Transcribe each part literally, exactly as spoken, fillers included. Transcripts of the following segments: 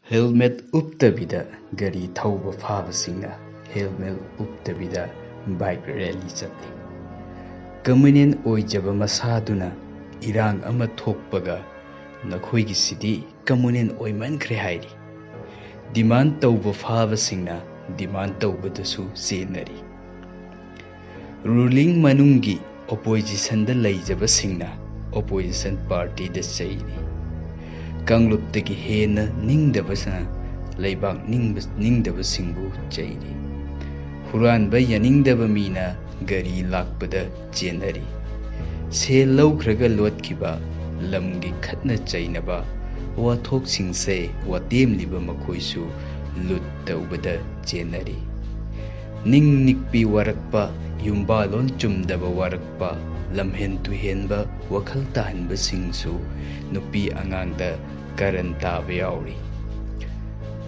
Helmet ꯎꯞꯇꯕꯤꯗ ꯒꯥꯔꯤ ꯊꯧꯕ ꯐꯥꯕꯁꯤꯡꯅ helmet ꯎꯞꯇꯕꯤꯗ bike rally ꯆꯠꯂꯤ꯫ ꯀꯃꯨꯅꯦꯜ ꯑꯣꯏꯖꯕ ꯃꯁꯥꯗꯨꯅ ꯏꯔꯥꯡ ꯑꯃ ꯊꯣꯛꯄꯒ ꯅꯈꯣꯏꯒꯤꯁꯤꯗꯤ ꯀꯃꯨꯅꯦꯜ ꯑꯣꯏꯃꯟꯈ꯭ꯔꯦ ꯍꯥꯏꯔꯤ꯫ ꯗꯤꯃꯥꯟ ꯇꯧꯕ ꯐꯥꯕꯁꯤꯡꯅ ꯗꯤꯃꯥꯟ ꯇꯧꯕꯗꯁꯨ ꯆꯦꯟꯅꯔꯤ꯫ ꯔꯨꯂꯤꯡ ꯃꯅꯨꯡꯒꯤ ꯑꯣꯄꯣꯖꯤꯁꯟꯗ ꯂꯩꯖꯕꯁꯤꯡꯅ ꯑꯣꯄꯣꯖꯤꯁꯟ ꯄꯥꯔꯇꯤꯗ ꯆꯩꯔꯤ꯫ ꯀꯥꯡꯂꯨꯞꯇꯒꯤ ꯍꯦꯟꯅ ꯅꯤꯡꯗꯕꯁꯤꯅ ꯂꯩꯕꯥꯛ ꯅꯤꯡꯕ ꯅꯤꯡꯗꯕꯁꯤꯡꯕꯨ ꯆꯩꯔꯤ꯫ ꯍꯨꯔꯥꯟꯕ ꯌꯥꯅꯤꯡꯗꯕ ꯃꯤꯅ ꯒꯥꯔꯤ ꯂꯥꯛꯄꯗ ꯆꯦꯟꯅꯔꯤ꯫ ꯁꯦꯜ ꯂꯧꯈ꯭ꯔꯒ ꯂꯣꯠꯈꯤꯕ ꯂꯝꯒꯤ ꯈꯠꯅ ꯆꯩꯅꯕ ꯋꯥꯊꯣꯛꯁꯤꯡꯁꯦ ꯋꯥꯇꯦꯝꯂꯤꯕ ꯃꯈꯣꯏꯁꯨ ꯂꯨꯠ ꯇꯧꯕꯗ ꯆꯦꯟꯅꯔꯤ꯫ ꯅꯤꯡ ꯅꯤꯛꯄꯤ ꯋꯥꯔꯛꯄ, ꯌꯨꯝꯕꯥꯂꯣꯟ ꯆꯨꯝꯗꯕ ꯋꯥꯔꯛꯄ, ꯂꯝꯍꯦꯟ ꯇꯨꯍꯦꯟꯕ ꯋꯥꯈꯜ ꯇꯥꯍꯟꯕꯁꯤꯡꯁꯨ ꯅꯨꯄꯤ ꯑꯉꯥꯡꯗ ꯀꯔꯟ ꯇꯥꯕ ꯌꯥꯎꯔꯤ꯫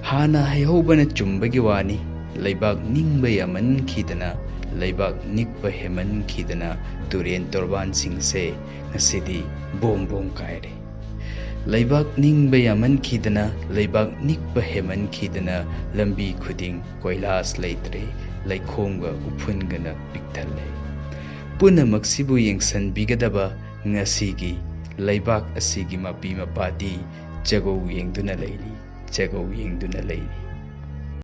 ꯍꯥꯟꯅ ꯍꯩꯍꯧꯕꯅ ꯆꯨꯝꯕꯒꯤ ꯋꯥꯅꯤ, ꯂꯩꯕꯥꯛ ꯅꯤꯡꯕ ꯌꯥꯃꯟꯈꯤꯗꯅ, ꯂꯩꯕꯥꯛ ꯅꯤꯛꯄ ꯍꯦꯃꯟꯈꯤꯗꯅ ꯇꯨꯔꯦꯟ ꯇꯣꯔꯕꯥꯟꯁꯤꯡꯁꯦ ꯉꯁꯤꯗꯤ ꯕꯣꯝ ꯕꯣꯝ ꯀꯥꯏꯔꯦ꯫ ꯂꯩꯕꯥꯛ ꯅꯤꯡꯕ ꯌꯥꯃꯟꯈꯤꯗꯅ, ꯂꯩꯕꯥꯛ ꯅꯤꯛꯄ ꯍꯦꯃꯟꯈꯤꯗꯅ ꯂꯝꯕꯤ ꯈꯨꯗꯤꯡ ꯀꯣꯏꯂꯥꯁ ꯂꯩꯇ꯭ꯔꯦ, ꯂꯩꯈꯣꯝꯒ ꯎꯐꯨꯟꯒꯅ ꯄꯤꯛꯊꯜꯂꯦ꯫ ꯄꯨꯝꯅꯃꯛꯁꯤꯕꯨ ꯌꯦꯡꯁꯤꯟꯕꯤꯒꯗꯕ ꯉꯁꯤꯒꯤ ꯂꯩꯕꯥꯛ ꯑꯁꯤꯒꯤ ꯃꯄꯤ ꯃꯄꯥꯗꯤ ꯆꯒꯧ ꯌꯦꯡꯗꯨꯅ ꯂꯩꯔꯤ, ꯆꯒꯧ ꯌꯦꯡꯗꯨꯅ ꯂꯩꯔꯤ꯫